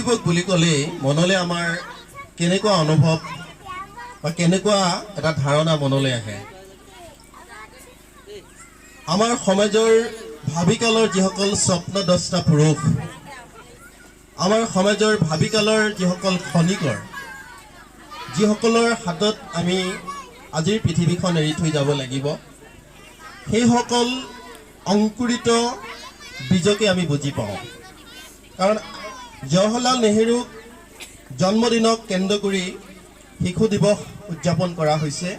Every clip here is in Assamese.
দিৱস বুলি ক'লেই মনলৈ আমাৰ কেনেকুৱা অনুভৱ বা কেনেকুৱা এটা ধাৰণা মনলৈ আহে? আমাৰ সমাজৰ ভাবিকালৰ যিসকল স্বপ্নদ্ৰষ্টা পুৰুষ, আমাৰ সমাজৰ ভাবিকালৰ যিসকল খনিকৰ, যিসকলৰ হাতত আমি আজিৰ পৃথিৱীখন এৰি থৈ যাব লাগিব, সেইসকল অংকুৰিত বীজকে আমি বুজি পাওঁ। কাৰণ জৱাহৰলাল নেহেৰুক জন্মদিনক কেন্দ্ৰ কৰি শিশু দিৱস উদযাপন কৰা হৈছে।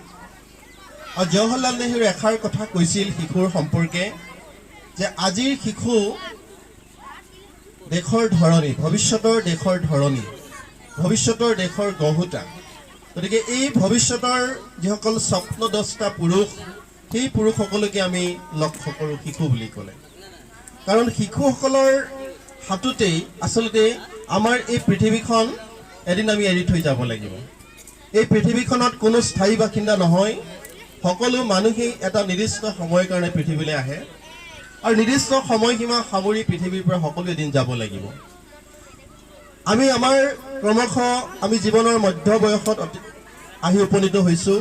আৰু জৱাহৰলাল নেহেৰুৱে এষাৰ কথা কৈছিল শিশুৰ সম্পৰ্কে যে আজিৰ শিশু দেশৰ ধৰণী, ভৱিষ্যতৰ দেশৰ ধৰণী, ভৱিষ্যতৰ দেশৰ গঢ়োতা। গতিকে এই ভৱিষ্যতৰ যিসকল স্বপ্নদ্ৰষ্টা পুৰুষ, সেই পুৰুষসকলকে আমি লক্ষ্য কৰোঁ শিশু বুলি ক'লে। কাৰণ শিশুসকলৰ হাততেই আচলতে আমাৰ এই পৃথিৱীখন এদিন আমি এৰি থৈ যাব লাগিব। এই পৃথিৱীখনত কোনো স্থায়ী বাসিন্দা নহয়। সকলো মানুহেই এটা নিৰ্দিষ্ট সময়ৰ কাৰণে পৃথিৱীলৈ আহে আৰু নিৰ্দিষ্ট সময়সীমা সামৰি পৃথিৱীৰ পৰা সকলো এদিন যাব লাগিব। আমি আমাৰ ক্ৰমশঃ আমি জীৱনৰ মধ্য বয়সত আহি উপনীত হৈছোঁ।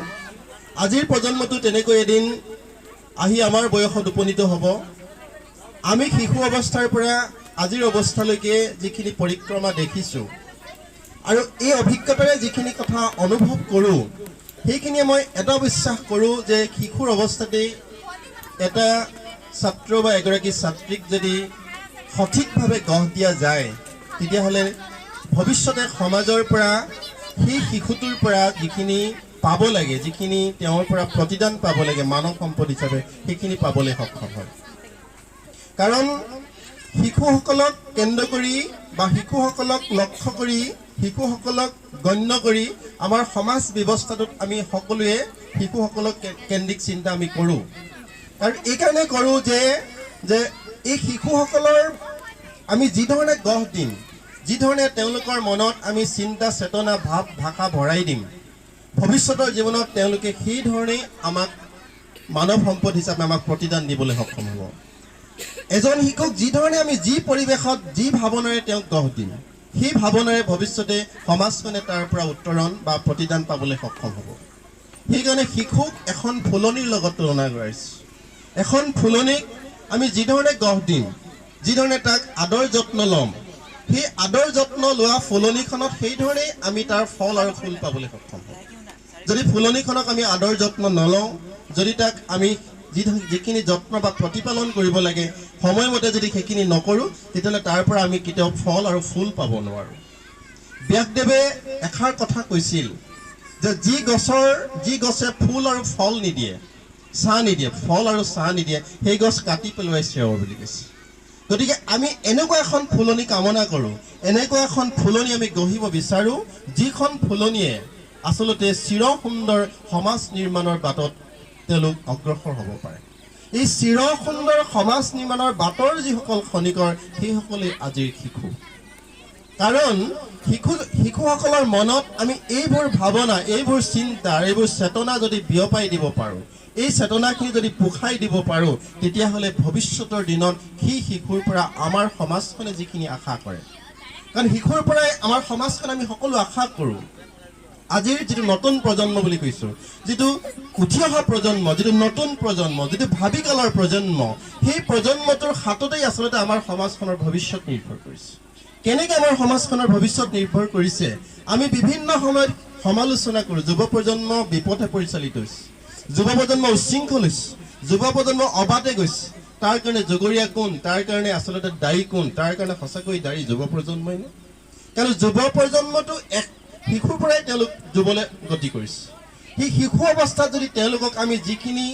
আজিৰ প্ৰজন্মটো তেনেকৈ এদিন আহি আমাৰ বয়সত উপনীত হ'ব। আমি শিশু অৱস্থাৰ পৰা আজিৰ অৱস্থালৈকে যিখিনি পৰিক্ৰমা দেখিছোঁ আৰু এই অভিজ্ঞতাৰে যিখিনি কথা অনুভৱ কৰোঁ, সেইখিনিয়ে মই এটা বিশ্বাস কৰোঁ যে শিশুৰ অৱস্থাতেই এটা ছাত্ৰ বা এগৰাকী ছাত্ৰীক যদি সঠিকভাৱে গঢ় দিয়া যায়, তেতিয়াহ'লে ভৱিষ্যতে সমাজৰ পৰা সেই শিশুটোৰ পৰা যিখিনি পাব লাগে, যিখিনি তেওঁৰ পৰা প্ৰতিদান পাব লাগে মানৱ সম্পদ হিচাপে, সেইখিনি পাবলৈ সক্ষম হয়। কাৰণ শিশুসকলক কেন্দ্ৰ কৰি বা শিশুসকলক লক্ষ্য কৰি, শিশুসকলক গণ্য কৰি আমাৰ সমাজ ব্যৱস্থাটোত আমি সকলোৱে শিশুসকলক কেন্দ্ৰিক চিন্তা আমি কৰোঁ। আৰু এইকাৰণে কৰোঁ যে এই শিশুসকলৰ আমি যিধৰণে গঢ় দিম, যিধৰণে তেওঁলোকৰ মনত আমি চিন্তা চেতনা ভাৱ ভাষা ভৰাই দিম, ভৱিষ্যতৰ জীৱনত তেওঁলোকে সেই ধৰণেই আমাক মানৱ সম্পদ হিচাপে আমাক প্ৰতিদান দিবলৈ সক্ষম হ'ব। এজন শিশুক যিধৰণে আমি যি পৰিৱেশত যি ভাৱনাৰে তেওঁক গঢ় দিম, সেই ভাৱনাৰে ভৱিষ্যতে সমাজখনে তাৰ পৰা উত্তৰণ বা প্ৰতিদান পাবলৈ সক্ষম হ'ব। সেইকাৰণে শিশুক এখন ফুলনিৰ লগত তুলনা কৰাইছোঁ। এখন ফুলনিক আমি যিধৰণে গঢ় দিম, যিধৰণে তাক আদৰ যত্ন ল'ম, সেই আদৰ যত্ন লোৱা ফুলনিখনত সেইধৰণেই আমি তাৰ ফল আৰু ফুল পাবলৈ সক্ষম হ'ম। যদি ফুলনিখনক আমি আদৰ যত্ন নলওঁ, যদি তাক আমি যিখিনি যত্ন বা প্ৰতিপালন কৰিব লাগে সময়মতে যদি সেইখিনি নকৰোঁ, তেতিয়াহ'লে তাৰ পৰা আমি কেতিয়াও ফল আৰু ফুল পাব নোৱাৰোঁ। ব্যাসদেৱে এষাৰ কথা কৈছিল যে যি গছে ফুল আৰু ফল নিদিয়ে, ছাঁ নিদিয়ে, ফল আৰু ছাঁ নিদিয়ে, সেই গছ কাটি পেলোৱাই শ্ৰেয় বুলি কৈছে। গতিকে আমি এনেকুৱা এখন ফুলনি কামনা কৰোঁ, এনেকুৱা এখন ফুলনি আমি গঢ়িব বিচাৰোঁ, যিখন ফুলনিয়ে আচলতে চিৰ সুন্দৰ সমাজ নিৰ্মাণৰ বাটত তেওঁলোক অগ্ৰসৰ হ'ব পাৰে। এই চিৰ সুন্দৰ সমাজ নিৰ্মাণৰ বাটৰ যিসকল খনিকৰ, সেইসকলেই আজিৰ শিশু। কাৰণ শিশুসকলৰ মনত আমি এইবোৰ ভাৱনা, এইবোৰ চিন্তা, এইবোৰ চেতনা যদি বিয়পাই দিব পাৰোঁ, এই চেতনাখিনি যদি পোখাই দিব পাৰোঁ, তেতিয়াহ'লে ভৱিষ্যতৰ দিনত সেই শিশুৰ পৰা আমাৰ সমাজখনে যিখিনি আশা কৰে, কাৰণ শিশুৰ পৰাই আমাৰ সমাজখন আমি সকলো আশা কৰোঁ। আজিৰ যিটো নতুন প্ৰজন্ম বুলি কৈছোঁ, যিটো উঠি অহা প্ৰজন্ম, যিটো নতুন প্ৰজন্ম, যিটো ভাবিকালৰ প্ৰজন্ম, সেই প্ৰজন্মটোৰ হাততেই আচলতে আমাৰ সমাজখনৰ ভৱিষ্যত নিৰ্ভৰ কৰিছে। কেনেকৈ আমাৰ সমাজখনৰ ভৱিষ্যত নিৰ্ভৰ কৰিছে, আমি বিভিন্ন সময়ত সমালোচনা কৰোঁ। যুৱ প্ৰজন্ম বিপথে পৰিচালিত হৈছে, যুৱ প্ৰজন্ম উচ্ছৃংখল হৈছে, যুৱ প্ৰজন্ম অবাটে গৈছে। তাৰ কাৰণে জগৰীয়া কোন? তাৰ কাৰণে আচলতে দায়ী কোন? তাৰ কাৰণে সঁচাকৈ দায়ী যুৱ প্ৰজন্মই নে? কাৰণ যুৱ প্ৰজন্মটো এক শিশুৰ পৰাই তেওঁলোক যুৱলৈ গতি কৰিছে। সেই শিশু অৱস্থাত যদি তেওঁলোকক আমি যিখিনি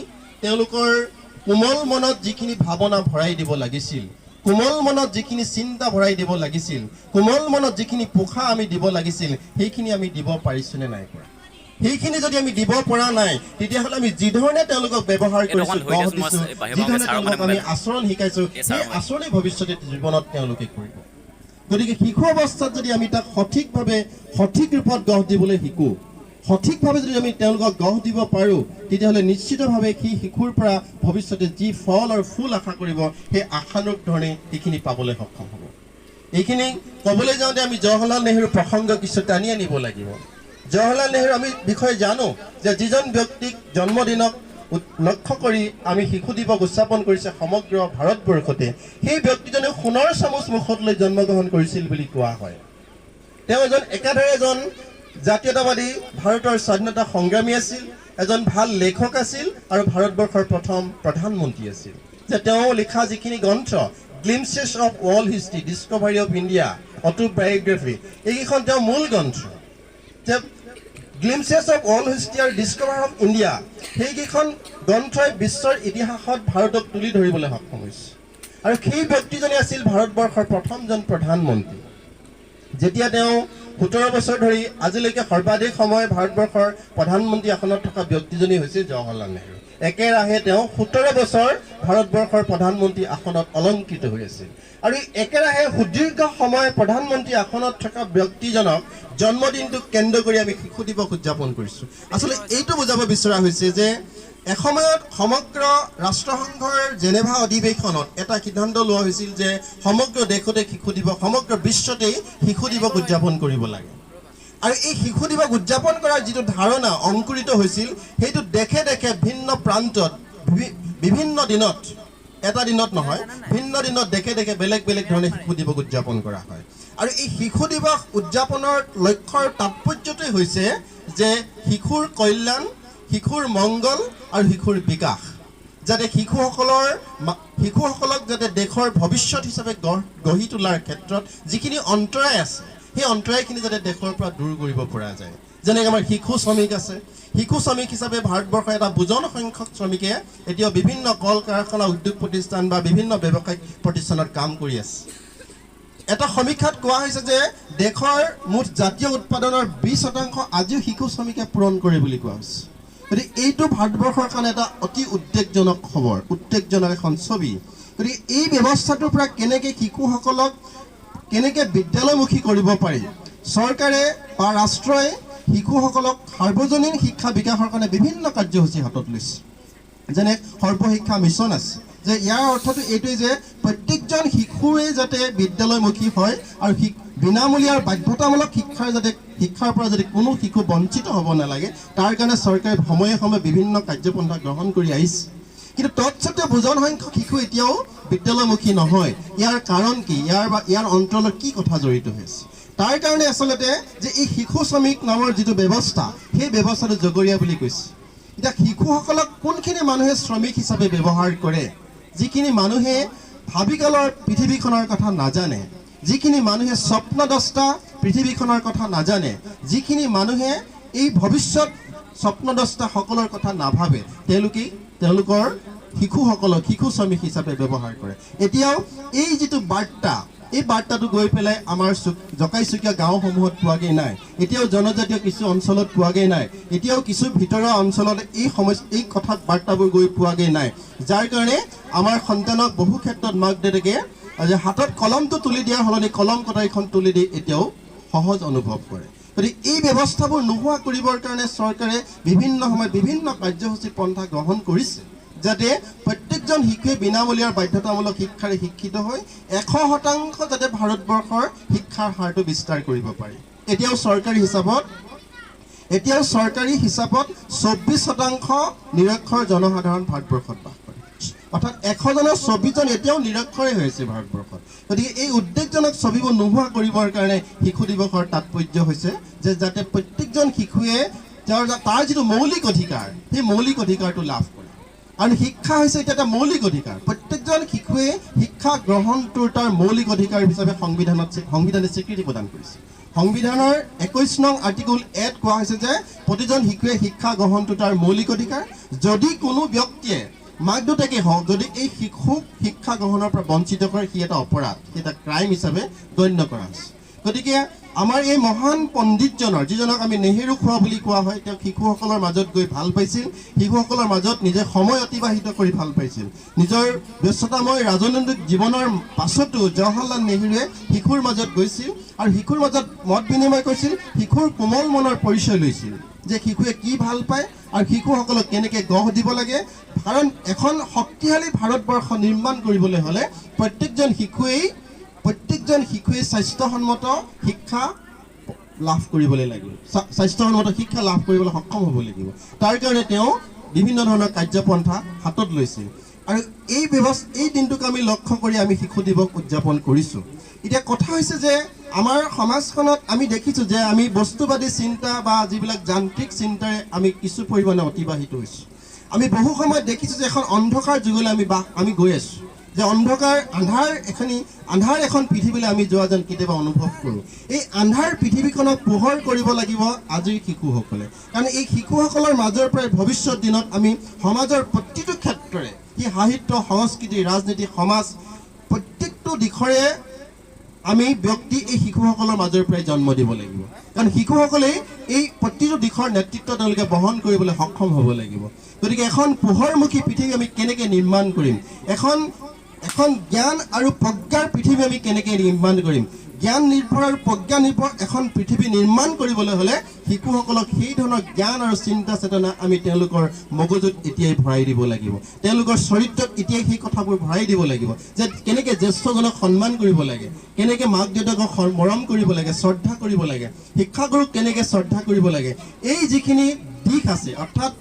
তেওঁলোকৰ কোমল মনত যিখিনি ভাৱনা ভৰাই দিব লাগিছিল, কোমল মনত যিখিনি চিন্তা ভৰাই দিব লাগিছিল, কোমল মনত যিখিনি পোখা আমি দিব লাগিছিল, সেইখিনি আমি দিব পাৰিছোঁনে নাই পৰা? সেইখিনি যদি আমি দিব পৰা নাই, তেতিয়াহ'লে আমি যিধৰণে তেওঁলোকক ব্যৱহাৰ এইটো অকণ কৰিছোঁ, ধৰি গঢ় দিয়াচোন, মই দিছোঁ, বাহিৰৰ পৰা যিধৰণে ছাৰৰ তেওঁলোকক মানে আমি আচৰণ শিকাইছোঁ, এই সেই ছাৰৰ মানে আচৰণেই ভৱিষ্যতে জীৱনত তেওঁলোকে কৰিব। গতিকে শিশু অৱস্থাত যদি আমি তাক সঠিকভাৱে সঠিক ৰূপত গঢ় দিবলৈ শিকোঁ, সঠিকভাৱে যদি আমি তেওঁলোকক গঢ় দিব পাৰোঁ, তেতিয়াহ'লে নিশ্চিতভাৱে সেই শিশুৰ পৰা ভৱিষ্যতে যি ফল আৰু ফুল আশা কৰিব, সেই আশানুৰূপ ধৰণে সেইখিনি পাবলৈ সক্ষম হ'ব। এইখিনি ক'বলৈ যাওঁতে আমি জৱাহৰলাল নেহৰুৰ প্ৰসংগ কিছু টানি আনিব লাগিব। জৱাহৰলাল নেহৰু আমি বিষয়ে জানো যে যিজন ব্যক্তিক জন্মদিনক লক্ষ্য কৰি আমি শিশু দিৱস উদযাপন কৰিছে সমগ্ৰ ভাৰতবৰ্ষতে, সেই ব্যক্তিজনে সোণৰ চামুচ মুখত লৈ জন্মগ্ৰহণ কৰিছিল বুলি কোৱা হয়। তেওঁ এজন একাধাৰে এজন জাতীয়তাবাদী ভাৰতৰ স্বাধীনতা সংগ্ৰামী আছিল, এজন ভাল লেখক আছিল আৰু ভাৰতবৰ্ষৰ প্ৰথম প্ৰধানমন্ত্ৰী আছিল। যে তেওঁ লিখা যিখিনি গ্ৰন্থ Glimpses of World History, Discovery of India, Autobiography, এইকেইখন তেওঁ মূল গ্ৰন্থ। যে গ্লিমছেছ অফ ৱৰ্ল্ড হিষ্ট্ৰী আৰু ডিস্কভাৰ অফ ইণ্ডিয়া, সেইকেইখন গ্ৰন্থই বিশ্বৰ ইতিহাসত ভাৰতক তুলি ধৰিবলৈ সক্ষম হৈছে। আৰু সেই ব্যক্তিজনে আছিল ভাৰতবৰ্ষৰ প্ৰথমজন প্ৰধানমন্ত্ৰী। যেতিয়া তেওঁ 17 বছৰ ধৰি আজিলৈকে সৰ্বাধিক সময় ভাৰতবৰ্ষৰ প্ৰধানমন্ত্ৰী আসনত থকা ব্যক্তিজনেই হৈছে জৱাহৰলাল নেহৰু। একেৰাহে তেওঁ 17 বছৰ ভাৰতবৰ্ষৰ প্ৰধানমন্ত্ৰী আসনত অলংকৃত হৈ আছিল। আৰু একেৰাহে সুদীৰ্ঘ সময় প্ৰধানমন্ত্ৰী আসনত থকা ব্যক্তিজনক জন্মদিনটোক কেন্দ্ৰ কৰি আমি শিশু দিৱস উদযাপন কৰিছোঁ। আচলতে এইটো বুজাব বিচৰা হৈছে যে এসময়ত সমগ্ৰ ৰাষ্ট্ৰসংঘৰ জেনেভা অধিৱেশনত এটা সিদ্ধান্ত লোৱা হৈছিল যে সমগ্ৰ দেশতে শিশু দিৱস, সমগ্ৰ বিশ্বতেই শিশু দিৱস উদযাপন কৰিব লাগে। আৰু এই শিশু দিৱস উদযাপন কৰাৰ যিটো ধাৰণা অংকুৰিত হৈছিল, সেইটো দেশে দেশে ভিন্ন প্ৰান্তত বিভিন্ন দিনত, এটা দিনত নহয়, ভিন্ন দিনত দেশে দেশে বেলেগ বেলেগ ধৰণে শিশু দিৱস উদযাপন কৰা হয়। আৰু এই শিশু দিৱস উদযাপনৰ লক্ষ্যৰ তাৎপৰ্যটোৱে হৈছে যে শিশুৰ কল্যাণ, শিশুৰ মংগল আৰু শিশুৰ বিকাশ, যাতে শিশুসকলক যাতে দেশৰ ভৱিষ্যত হিচাপে গঢ়ি তোলাৰ ক্ষেত্ৰত যিখিনি অন্তৰায় আছে, সেই অন্তৰায়খিনি যাতে দেশৰ পৰা দূৰ কৰিব পৰা যায়। যেনেকৈ আমাৰ শিশু শ্ৰমিক আছে, শিশু শ্ৰমিক হিচাপে ভাৰতবৰ্ষৰ এটা বুজন সংখ্যক শ্ৰমিকে এতিয়াও বিভিন্ন কল কাৰখানা, উদ্যোগ প্ৰতিষ্ঠান বা বিভিন্ন ব্যৱসায়িক প্ৰতিষ্ঠানত কাম কৰি আছে। এটা সমীক্ষাত কোৱা হৈছে যে দেশৰ মুঠ জাতীয় উৎপাদনৰ 20% আজিও শিশু শ্ৰমিকে পূৰণ কৰে বুলি কোৱা হৈছে। গতিকে এইটো ভাৰতবৰ্ষৰ কাৰণে এটা অতি উদ্বেগজনক খবৰ, উদ্বেগজনক এখন ছবি। গতিকে এই ব্যৱস্থাটোৰ পৰা কেনেকৈ শিশুসকলক কেনেকৈ বিদ্যালয়মুখী কৰিব পাৰি, চৰকাৰে বা ৰাষ্ট্ৰই শিশুসকলক সাৰ্বজনীন শিক্ষা বিকাশৰ কাৰণে বিভিন্ন কাৰ্যসূচী হাতত লৈছে। যেনে সৰ্বশিক্ষা মিছন আছে, যে ইয়াৰ অৰ্থটো এইটোৱেই যে প্ৰত্যেকজন শিশুৱে যাতে বিদ্যালয়মুখী হয় আৰু বিনামূলীয়া আৰু বাধ্যতামূলক শিক্ষাৰ পৰা যাতে কোনো শিশু বঞ্চিত হ'ব নালাগে, তাৰ কাৰণে চৰকাৰে সময়ে সময়ে বিভিন্ন কাৰ্যপন্থা গ্ৰহণ কৰি আহিছে। কিন্তু তৎসত্ত্বেও বুজন সংখ্যক শিশু এতিয়াও বিদ্যালয়মুখী নহয়। ইয়াৰ কাৰণ কি, ইয়াৰ অন্তৰত কি কথা জড়িত হৈ আছে? তাৰ কাৰণে আচলতে যে এই শিশু শ্ৰমিক নামৰ যিটো ব্যৱস্থা, সেই ব্যৱস্থাটো জগৰীয়া বুলি কৈছে। এতিয়া শিশুসকলক কোনখিনি মানুহে শ্ৰমিক হিচাপে ব্যৱহাৰ কৰে? যিখিনি মানুহে ভাবিকালৰ পৃথিৱীখনৰ কথা নাজানে, যিখিনি মানুহে স্বপ্নদ্ৰষ্টা পৃথিৱীখনৰ কথা নাজানে, যিখিনি মানুহে এই ভৱিষ্যত স্বপ্নদ্ৰষ্টাসকলৰ কথা নাভাবে, তেওঁলোকেই তেওঁলোকৰ শিশুসকলক শিশু শ্ৰমিক হিচাপে ব্যৱহাৰ কৰে। এতিয়াও এই যিটো বাৰ্তা, এই বাৰ্তাটো গৈ পেলাই আমাৰ জকাইচুকীয়া গাঁওসমূহত পোৱাগৈ নাই, এতিয়াও জনজাতীয় কিছু অঞ্চলত পোৱাগৈ নাই, এতিয়াও কিছু ভিতৰুৱা অঞ্চলত এই কথা বাৰ্তাবোৰ গৈ পোৱাগৈ নাই। যাৰ কাৰণে আমাৰ সন্তানক বহু ক্ষেত্ৰত মাক দেউতাকে যে হাতত কলমটো তুলি দিয়াৰ সলনি কলম কটাৰীখন তুলি দি এতিয়াও সহজ অনুভৱ কৰে। গতিকে এই ব্যৱস্থাবোৰ নোহোৱা কৰিবৰ কাৰণে চৰকাৰে বিভিন্ন সময়ত বিভিন্ন কাৰ্যসূচী পন্থা গ্ৰহণ কৰিছে, যাতে প্ৰত্যেকজন শিশুৱে বিনামূলীয়া বাধ্যতামূলক শিক্ষাৰে শিক্ষিত হৈ 100% যাতে ভাৰতবৰ্ষৰ শিক্ষাৰ হাৰটো বিস্তাৰ কৰিব পাৰি। এতিয়াও চৰকাৰী হিচাপত 24% নিৰক্ষৰ জনসাধাৰণ ভাৰতবৰ্ষত বাস কৰে, অৰ্থাৎ 100জনৰ 24জন এতিয়াও নিৰক্ষৰে হৈ আছে ভাৰতবৰ্ষত। গতিকে এই উদ্বেগজনক ছবিবোৰ নোহোৱা কৰিবৰ কাৰণে শিশু দিৱসৰ তাৎপৰ্য হৈছে যে যাতে প্ৰত্যেকজন শিশুৱে তাৰ যিটো মৌলিক অধিকাৰ, সেই মৌলিক অধিকাৰটো লাভ কৰে। আৰু শিক্ষা হৈছে এতিয়া এটা মৌলিক অধিকাৰ। প্ৰত্যেকজন শিশুৱে শিক্ষা গ্ৰহণটোৰ তাৰ মৌলিক অধিকাৰ হিচাপে সংবিধানে স্বীকৃতি প্ৰদান কৰিছে। সংবিধানৰ 21 নং আৰ্টিকল এত কোৱা হৈছে যে প্ৰতিজন শিশুৱে শিক্ষা গ্ৰহণটো তাৰ মৌলিক অধিকাৰ। যদি কোনো ব্যক্তিয়ে, মাক দেউতাকে হওক, যদি এই শিশুক শিক্ষা গ্ৰহণৰ পৰা বঞ্চিত কৰে, সি এটা অপৰাধ, সি এটা ক্ৰাইম হিচাপে গণ্য কৰা হৈছে। গতিকে আমাৰ এই মহান পণ্ডিতজনৰ, যিজনক আমি নেহেৰু খোৱা বুলি কোৱা হয়, তেওঁ শিশুসকলৰ মাজত গৈ ভাল পাইছিল, শিশুসকলৰ মাজত নিজে সময় অতিবাহিত কৰি ভাল পাইছিল। নিজৰ ব্যস্ততাময় ৰাজনৈতিক জীৱনৰ পাছতো জৱাহৰলাল নেহেৰুৱে শিশুৰ মাজত গৈছিল আৰু শিশুৰ মাজত মত বিনিময় কৰিছিল, শিশুৰ কোমল মনৰ পৰিচয় লৈছিল যে শিশুৱে কি ভাল পায় আৰু শিশুসকলক কেনেকৈ গঢ় দিব লাগে। কাৰণ এখন শক্তিশালী ভাৰতবৰ্ষ নিৰ্মাণ কৰিবলৈ হ'লে প্ৰত্যেকজন শিশুৱেই প্ৰত্যেকজন শিশুৱে স্বাস্থ্যসন্মত শিক্ষা লাভ কৰিবলৈ লাগিব, স্বাস্থ্যসন্মত শিক্ষা লাভ কৰিবলৈ সক্ষম হ'ব লাগিব। তাৰ কাৰণে তেওঁ বিভিন্ন ধৰণৰ কাৰ্যপন্থা হাতত লৈছিল আৰু এই ব্যৱস্থা এই দিনটোক আমি লক্ষ্য কৰি আমি শিশু দিৱস উদযাপন কৰিছোঁ। এতিয়া কথা হৈছে যে আমাৰ সমাজখনত আমি দেখিছোঁ যে আমি বস্তুবাদী চিন্তা বা যিবিলাক যান্ত্ৰিক চিন্তাৰে আমি কিছু পৰিমাণে অতিবাহিত হৈছোঁ। আমি বহু সময়ত দেখিছোঁ যে এখন অন্ধকাৰ যুগলৈ আমি গৈ আছোঁ, যে অন্ধকাৰ আন্ধাৰ এখন পৃথিৱীলৈ আমি যোৱা যেন কেতিয়াবা অনুভৱ কৰোঁ। এই আন্ধাৰ পৃথিৱীখনক পোহৰ কৰিব লাগিব আজিৰ শিশুসকলে, কাৰণ এই শিশুসকলৰ মাজৰ পৰাই ভৱিষ্যত দিনত আমি সমাজৰ প্ৰতিটো ক্ষেত্ৰৰে, সি সাহিত্য, সংস্কৃতি, ৰাজনীতি, সমাজ, প্ৰত্যেকটো দিশৰে আমি ব্যক্তি এই শিশুসকলৰ মাজৰ পৰাই জন্ম দিব লাগিব। কাৰণ শিশুসকলেই এই প্ৰতিটো দিশৰ নেতৃত্ব তেওঁলোকে বহন কৰিবলৈ সক্ষম হ'ব লাগিব। গতিকে এখন পোহৰমুখী পৃথিৱী আমি কেনেকৈ নিৰ্মাণ কৰিম, এখন জ্ঞান আৰু প্ৰজ্ঞাৰ পৃথিৱী আমি কেনেকৈ নিৰ্মাণ কৰিম, জ্ঞান নিৰ্ভৰ আৰু প্ৰজ্ঞা নিৰ্ভৰ এখন পৃথিৱী নিৰ্মাণ কৰিবলৈ হ'লে শিশুসকলক সেই ধৰণৰ জ্ঞান আৰু চিন্তা চেতনা আমি তেওঁলোকৰ মগজুত এতিয়াই ভৰাই দিব লাগিব, তেওঁলোকৰ চৰিত্ৰত এতিয়াই সেই কথাবোৰ ভৰাই দিব লাগিব যে কেনেকৈ জ্যেষ্ঠজনক সন্মান কৰিব লাগে, কেনেকৈ মাক দেউতাকক মৰম কৰিব লাগে, শ্ৰদ্ধা কৰিব লাগে, শিক্ষাগুৰুক কেনেকৈ শ্ৰদ্ধা কৰিব লাগে। এই যিখিনি দিশ আছে, অৰ্থাৎ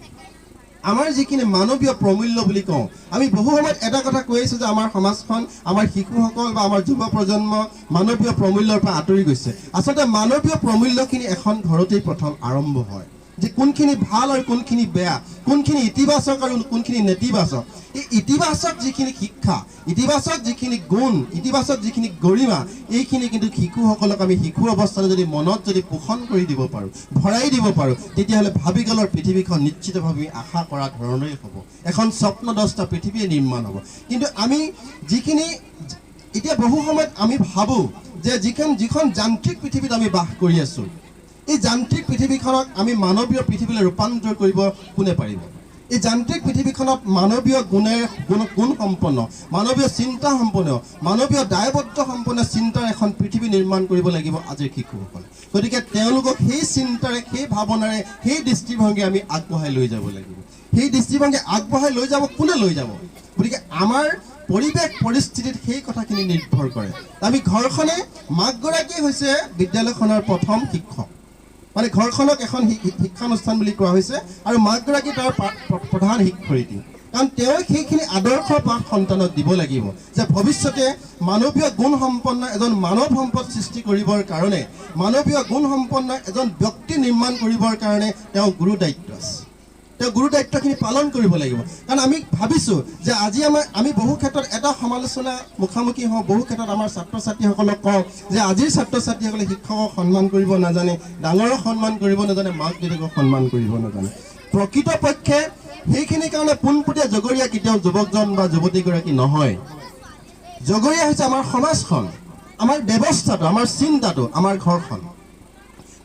আমাৰ যিখিনি মানৱীয় প্ৰমূল্য বুলি কওঁ, আমি বহু সময়ত এটা কথা কৈ আছোঁ যে আমাৰ সমাজখন, আমাৰ শিশুসকল বা আমাৰ যুৱ প্ৰজন্ম মানৱীয় প্ৰমূল্যৰ পৰা আঁতৰি গৈছে। আচলতে মানৱীয় প্ৰমূল্যখিনি এখন ঘৰতেই প্ৰথম আৰম্ভ হয়, যে কোনখিনি ভাল আৰু কোনখিনি বেয়া, কোনখিনি ইতিবাচক আৰু কোনখিনি নেতিবাচক। এই ইতিবাচক যিখিনি শিক্ষা, ইতিবাচক যিখিনি গুণ, ইতিবাচক যিখিনি গৰিমা, এইখিনি কিন্তু শিশুসকলক আমি শিশু অৱস্থাত যদি মনত যদি পোষণ কৰি দিব পাৰোঁ, ভৰাই দিব পাৰোঁ, তেতিয়াহ'লে ভাবিকালৰ পৃথিৱীখন নিশ্চিতভাৱে আশা কৰা ধৰণেই হ'ব, এখন স্বপ্নদ্ৰষ্টা পৃথিৱীয়ে নিৰ্মাণ হ'ব। কিন্তু আমি যিখিনি এতিয়া বহু সময়ত আমি ভাবোঁ যে যিখন যান্ত্ৰিক পৃথিৱীত আমি বাস কৰি আছোঁ, এই যান্ত্ৰিক পৃথিৱীখনক আমি মানৱীয় পৃথিৱীলৈ ৰূপান্তৰ কৰিব কোনে পাৰিব? এই যান্ত্ৰিক পৃথিৱীখনত মানৱীয় গুণসম্পন্ন, মানৱীয় চিন্তা সম্পন্ন, মানৱীয় দায়বদ্ধ সম্পন্ন চিন্তাৰ এখন পৃথিৱী নিৰ্মাণ কৰিব লাগিব আজিৰ শিশুসকলে। গতিকে তেওঁলোকক সেই চিন্তাৰে, সেই ভাৱনাৰে, সেই দৃষ্টিভংগী আমি আগবঢ়াই লৈ যাব লাগিব। সেই দৃষ্টিভংগী আগবঢ়াই লৈ যাব কোনে লৈ যাব? গতিকে আমাৰ পৰিৱেশ পৰিস্থিতিত সেই কথাখিনি নিৰ্ভৰ কৰে। আমি ঘৰখনে, মাকগৰাকী হৈছে বিদ্যালয়খনৰ প্ৰথম শিক্ষক, মানে ঘৰখনক এখন শিক্ষানুষ্ঠান বুলি কোৱা হৈছে আৰু মাকগৰাকী তাৰ প্ৰধান শিক্ষয়িত্ৰী। কাৰণ তেওঁ সেইখিনি আদৰ্শ পাঠ সন্তানক দিব লাগিব যে ভৱিষ্যতে মানৱীয় গুণসম্পন্ন এজন মানৱ সম্পদ সৃষ্টি কৰিবৰ কাৰণে, মানৱীয় গুণসম্পন্ন এজন ব্যক্তি নিৰ্মাণ কৰিবৰ কাৰণে তেওঁ গুৰু দায়িত্ব আছে, তেওঁ গুৰু দায়িত্বখিনি পালন কৰিব লাগিব। কাৰণ আমি ভাবিছোঁ যে আজি আমি বহু ক্ষেত্ৰত এটা সমালোচনা মুখামুখি হওঁ, বহু ক্ষেত্ৰত আমাৰ ছাত্ৰ ছাত্ৰীসকলক কওঁ যে আজিৰ ছাত্ৰ ছাত্ৰীসকলে শিক্ষকক সন্মান কৰিব নাজানে, ডাঙৰক সন্মান কৰিব নাজানে, মাক দেউতাকক সন্মান কৰিব নাজানে। প্ৰকৃতপক্ষে সেইখিনিৰ কাৰণে পোনপটীয়া জগৰীয়া কেতিয়াও যুৱকজন বা যুৱতীগৰাকী নহয়। জগৰীয়া হৈছে আমাৰ সমাজখন, আমাৰ ব্যৱস্থাটো, আমাৰ চিন্তাটো, আমাৰ ঘৰখন।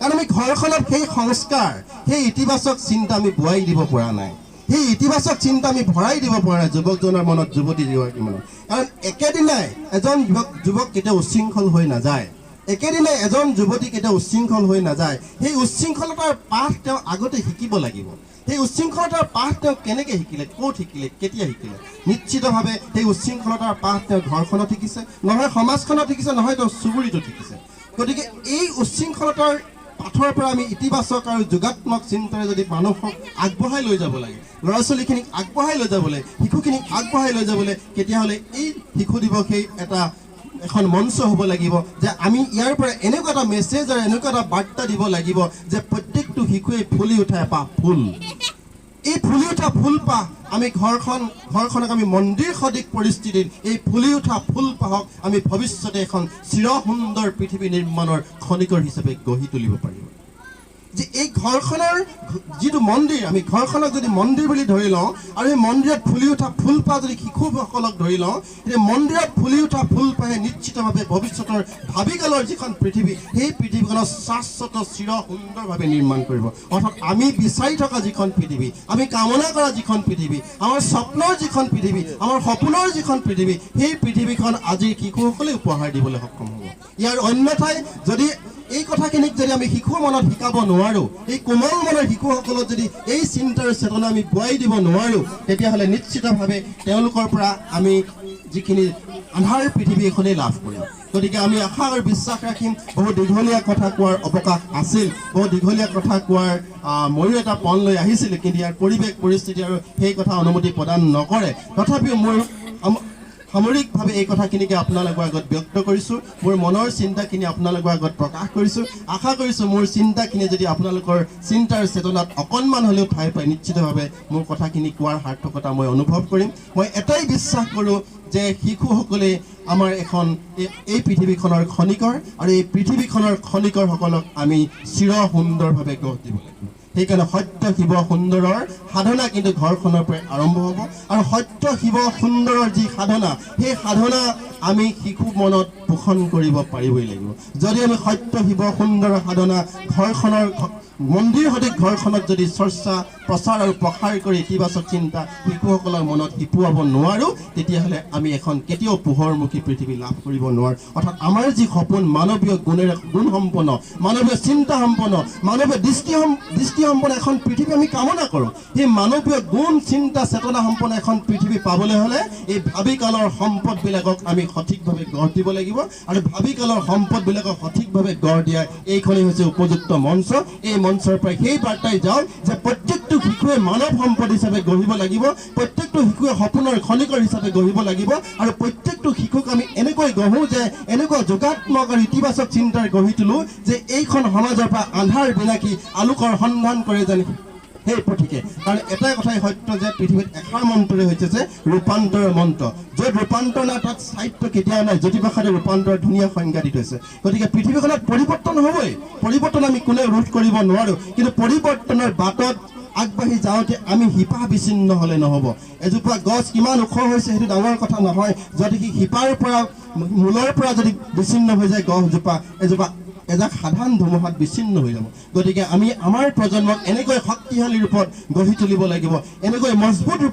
কাৰণ আমি ঘৰখনত সেই সংস্কাৰ, সেই ইতিবাচক চিন্তা আমি বোৱাই দিব পৰা নাই, সেই ইতিবাচক চিন্তা আমি ভৰাই দিব পৰা নাই যুৱকজনৰ মনত, যুৱতীগৰাকীৰ মনত। কাৰণ একেদিনাই এজন যুৱক কেতিয়াও উচ্ছৃংখল হৈ নাযায়, একেদিনাই এজন যুৱতী কেতিয়াও উচ্ছৃংখল হৈ নাযায়। সেই উচ্ছৃংখলতাৰ পাঠ তেওঁ আগতে শিকিব লাগিব। সেই উচ্ছৃংখলতাৰ পাঠ তেওঁ কেনেকৈ শিকিলে, ক'ত শিকিলে, কেতিয়া শিকিলে? নিশ্চিতভাৱে সেই উচ্ছৃংখলতাৰ পাঠ তেওঁ ঘৰখনত শিকিছে, নহয় সমাজখনত শিকিছে, নহয় তেওঁ চুবুৰীটোত শিকিছে। গতিকে এই উচ্ছৃংখলতাৰ পাঠৰ পৰা আমি ইতিবাচক আৰু যোগাত্মক চিন্তাৰে যদি মানুহক আগবঢ়াই লৈ যাব লাগে, ল'ৰা ছোৱালীখিনিক আগবঢ়াই লৈ যাবলৈ, শিশুখিনিক আগবঢ়াই লৈ যাবলৈ, তেতিয়াহ'লে এই শিশু দিৱসেই এখন মঞ্চ হ'ব লাগিব যে আমি ইয়াৰ পৰা এনেকুৱা এটা মেছেজ আৰু এনেকুৱা এটা বাৰ্তা দিব লাগিব যে প্ৰত্যেকটো শিশুৱে ফুলি উঠা এপাহ ফুল, এই ফুলি উঠা ফুলপাহ আমি ঘৰখনক আমি মন্দিৰ সদৃশ পৰিস্থিতিত এই ফুলি উঠা ফুলপাহক আমি ভৱিষ্যতে এখন চিৰ সুন্দৰ পৃথিৱী নিৰ্মাণৰ খনিকৰ হিচাপে গঢ়ি তুলিব পাৰিব। যে এই ঘৰখনৰ যিটো মন্দিৰ, আমি ঘৰখনক যদি মন্দিৰ বুলি ধৰি লওঁ আৰু সেই মন্দিৰত ফুলি উঠা ফুলপাহ যদি শিশুসকলক ধৰি লওঁ, সেই মন্দিৰত ফুলি উঠা ফুলপাহে নিশ্চিতভাৱে ভৱিষ্যতৰ ভাবিকালৰ যিখন পৃথিৱী, সেই পৃথিৱীখনক শাশ্বত চিৰ সুন্দৰভাৱে নিৰ্মাণ কৰিব। অৰ্থাৎ আমি বিচাৰি থকা যিখন পৃথিৱী, আমি কামনা কৰা যিখন পৃথিৱী, আমাৰ স্বপ্নৰ যিখন পৃথিৱী, আমাৰ সপোনৰ যিখন পৃথিৱী, সেই পৃথিৱীখন আজিৰ শিশুসকলে উপহাৰ দিবলৈ সক্ষম হ'ব। ইয়াৰ অন্যথাই যদি এই কথাখিনিক যদি আমি শিশুৰ মনত শিকাব নোৱাৰোঁ, এই কোমল মনৰ শিশুসকলক যদি এই চিন্তাৰ চেতনা আমি বোৱাই দিব নোৱাৰোঁ, তেতিয়াহ'লে নিশ্চিতভাৱে তেওঁলোকৰ পৰা আমি যিখিনি আন্ধাৰ পৃথিৱী এখনেই লাভ কৰিম। গতিকে আমি আশা আৰু বিশ্বাস ৰাখিম। বহু দীঘলীয়া কথা কোৱাৰ অৱকাশ আছিল, বহু দীঘলীয়া কথা কোৱাৰ ময়ো এটা পণ লৈ আহিছিলোঁ, কিন্তু ইয়াৰ পৰিৱেশ পৰিস্থিতি আৰু সেই কথা অনুমতি প্ৰদান নকৰে। তথাপিও মোৰ সামৰিকভাৱে এই কথাখিনিকে আপোনালোকৰ আগত ব্যক্ত কৰিছোঁ, মোৰ মনৰ চিন্তাখিনি আপোনালোকৰ আগত প্ৰকাশ কৰিছোঁ। আশা কৰিছোঁ, মোৰ চিন্তাখিনি যদি আপোনালোকৰ চিন্তাৰ চেতনাত অকণমান হ'লেও ঠাই পায়, নিশ্চিতভাৱে মোৰ কথাখিনি কোৱাৰ সাৰ্থকতা মই অনুভৱ কৰিম। মই এটাই বিশ্বাস কৰোঁ যে শিশুসকলে আমাৰ এখন এই পৃথিৱীখনৰ খনিকৰ আৰু এই পৃথিৱীখনৰ খনিকৰসকলক আমি চিৰ সুন্দৰভাৱে গঢ় দিব লাগিব। সেইকাৰণে সত্য, শিৱ, সুন্দৰৰ সাধনা কিন্তু ঘৰখনৰ পৰাই আৰম্ভ হ'ব আৰু সত্য, শিৱ, সুন্দৰৰ যি সাধনা, সেই সাধনা আমি শিশু মনত পোষণ কৰিব পাৰিবই লাগিব। যদি আমি সত্য, শিৱ, সুন্দৰৰ সাধনা ঘৰখনৰ মন্দিৰ সদৃশ ঘৰখনত যদি চৰ্চা, প্ৰচাৰ আৰু প্ৰসাৰ কৰি ইতিবাচক চিন্তা শিশুসকলৰ মনত শিপোৱাব নোৱাৰোঁ, তেতিয়াহ'লে আমি এখন কেতিয়াও পোহৰমুখী পৃথিৱী লাভ কৰিব নোৱাৰোঁ। অৰ্থাৎ আমাৰ যি সপোন, মানৱীয় গুণেৰে গুণসম্পন্ন, মানৱীয় চিন্তা সম্পন্ন, মানৱীয় দৃষ্টিসম্পন্ন এখন পৃথিৱী আমি কামনা কৰোঁ, সেই মানৱীয় গুণ, চিন্তা, চেতনা সম্পন্ন এখন পৃথিৱী পাবলৈ হ'লে এই ভাবি কালৰ সম্পদবিলাকক আমি সঠিকভাৱে গঢ় দিব লাগিব। আৰু ভাবি কালৰ সম্পদবিলাকক সঠিকভাৱে গঢ় দিয়াৰ এইখনেই হৈছে উপযুক্ত মঞ্চ। এই মঞ্চৰ পৰা সেই বাৰ্তাই যাওক যে প্ৰত্যেকটো শিশুৱে মানৱ সম্পদ হিচাপে গঢ়িব লাগিব, প্ৰত্যেকটো শিশুৱে সপোনৰ খনিকৰ হিচাপে গঢ়িব লাগিব আৰু প্ৰত্যেকটো শিশুক আমি এনেকৈ গঢ়ো যে এনেকুৱা যোগাত্মক আৰু ইতিবাচক চিন্তাৰ গঢ়ি তোলোঁ যে এইখন সমাজৰ পৰা আন্ধাৰ বিলাকি আলোকৰ সন্ধান কৰে যেন সেই পথিকে। কাৰণ এটাই কথাই সত্য যে পৃথিৱীত এষাৰ মন্ত্ৰৰে হৈছে যে ৰূপান্তৰৰ মন্ত্ৰ। য'ত ৰূপান্তৰ নাই, তাত স্থায়িত্ব কেতিয়াও নাই। জ্যোতিপ্ৰসাদে ৰূপান্তৰৰ ধুনীয়া সংজ্ঞা দি থৈছে। গতিকে পৃথিৱীখনত পৰিৱৰ্তন হ'বই, পৰিৱৰ্তন আমি কোনেও ৰোধ কৰিব নোৱাৰোঁ। কিন্তু পৰিৱৰ্তনৰ বাটত আগবাঢ়ি যাওঁতে আমি শিপা বিচ্ছিন্ন হ'লে নহ'ব। এজোপা গছ কিমান ওখ হৈছে সেইটো ডাঙৰ কথা নহয়, যদি সি শিপাৰ পৰা, মূলৰ পৰা যদি বিচ্ছিন্ন হৈ যায়, গছজোপা এজোপা এজাক সাধাৰণ ধুমুহাত বিচ্ছিন্ন হৈ যাব। গতিকে আমি আমাৰ প্ৰজন্মক এনেকৈ শক্তিশালী ৰূপত গঢ়ি তুলিব লাগিব, এনেকৈ মজবুত ৰূপত